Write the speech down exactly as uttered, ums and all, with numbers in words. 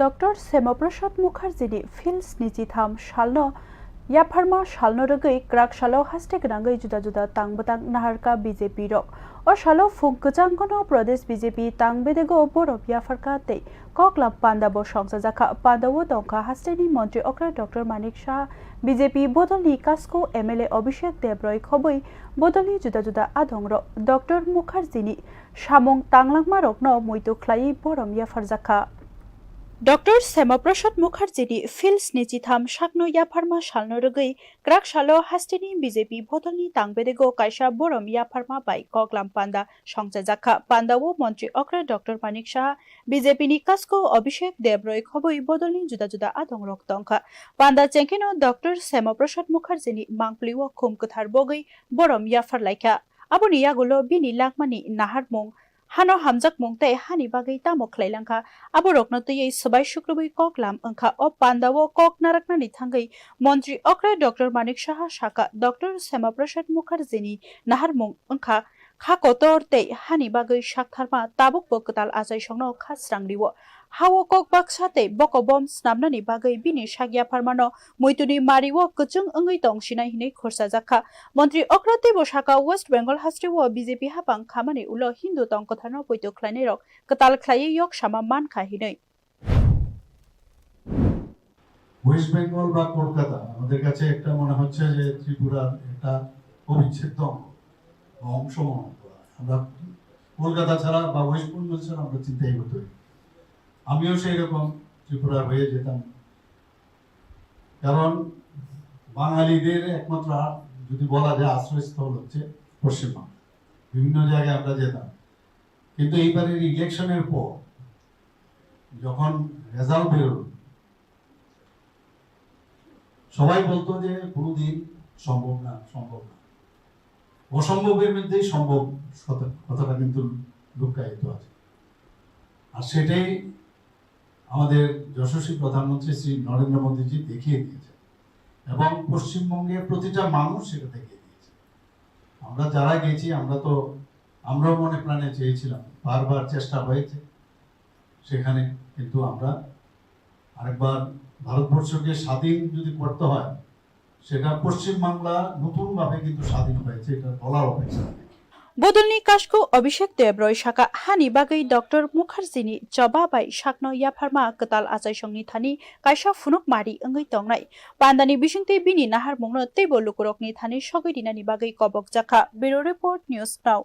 Doctor Shyama Prasad Mukherjee ni phil snichi tham salno yapharma salno rwgwi kwrak salo haste gwnangwi juda juda tang bwtang naharkha B J P rok. O salo phung kwchangno Pradesh B J P tang bedego borom yapharkha tei koklam panda bo songchajakha. Panda o tongkha hasteni montri okra Doctor Manik Saha, B J P bodolni Kasko M L A Abhishek Deb Roy khobwi bodolni juda juda adongrok Doctor Mukherjee ni samung tanglangmarokno muitu khlaiwi borom yapharjakha. Doctor Shyama Prasad Mukherjee ni phil snichi tham sakno yapharma salno rwgwi kwrak salo hasteni B J P bodolni tang bedego kaisa borom yapharma bai koklam panda songchajakha. Panda o montri okra Doctor Manik Saha, B J P ni Kasko Abhishek Deb Roy khobwi bodolni juda juda adongrok tongkha. Panda chengkheno Doctor Shyama Prasad Mukherjee ni mangpli o khum kwthar bogwi borom yaphar laikha. Aboni yagulo bini langmani naharmung, hano hamjakmung tei hani bagwi tamo khlai langkha, aborokno twiwi swbai sukrubwi koklam wngkha. O panda o kok naraknani thangwi montri okra Doctor Manik Saha sakha, Doctor Shyama Prasad Mukherjee ni naharmung wngkha kha kotor tei hani bagwi saktharma tabukbo kwtal achaisongno kha srangrio. Ha o kok baksa tei boko bom snamnani bagwi bini sak yapharmano muituni mario kwchwng wngwi tong sinai hinwi khursajakha. Montri okra teibo sakha, West Bengal hasteo B J P hapang khamani ulo Hindu tong kwtharno poito khlainairok kwtal khlaiwi yok sama mankha hinwi. West Bengal বা কলকাতা আমাদের কাছে একটা মনে হচ্ছে যে ত্রিপুরার একটা অবিচ্ছেদ্য অঙ্গ বা অংশ মনে করা। আমরা কলকাতা ছাড়া বা ওয়েস্ট বেঙ্গল ছাড়া আমরা চিন্তাই করতে পারি না। আমিও সেই রকম ত্রিপুরার হয়ে যেতাম, কারণ বাঙালিদের একমাত্র আ-, যদি বলা যায় আশ্রয়স্থল হচ্ছে পশ্চিমবাংলা। বিভিন্ন জায়গায় আমরা যেতাম, কিন্তু এইবারের ইলেকশনের পর যখন রেজাল্ট বেরোলো, সবাই বলতো যে কোনোদিন সম্ভব না, সম্ভব না। অসম্ভবের মধ্যেই সম্ভব কথা-, কথাটা কিন্তু লুকায়িত আছে। আর সেটাই আমাদের যশস্বী প্রধানমন্ত্রী শ্রী নরেন্দ্র মোদীজি দেখিয়ে দিয়েছেন এবং পশ্চিমবঙ্গের প্রতিটা মানুষ সেটা দেখিয়ে দিয়েছে। আমরা যারা গেছি, আমরা তো, আমরাও মনে প্রাণে চেয়েছিলাম, বারবার চেষ্টা হয়েছে সেখানে, কিন্তু আমরা আরেকবার ভারতবর্ষকে স্বাধীন যদি করতে হয়, সেটা পশ্চিমবাংলা নতুনভাবে কিন্তু স্বাধীন হয়েছে, এটা বলার অপেক্ষা রাখে না। Bodolni Kasko Abhishek Deb Roy sakha, hani bagwi Doctor Mukherjee ni choba bai sakno yapharma kwtal achaisongni thani kaisa phunuk mari wngwi tongnai. Pandani bisingtwi bini naharmungno teibo lukurokni thani sogwi rinani bagwi kobokjakha. Bureau Report, News Now.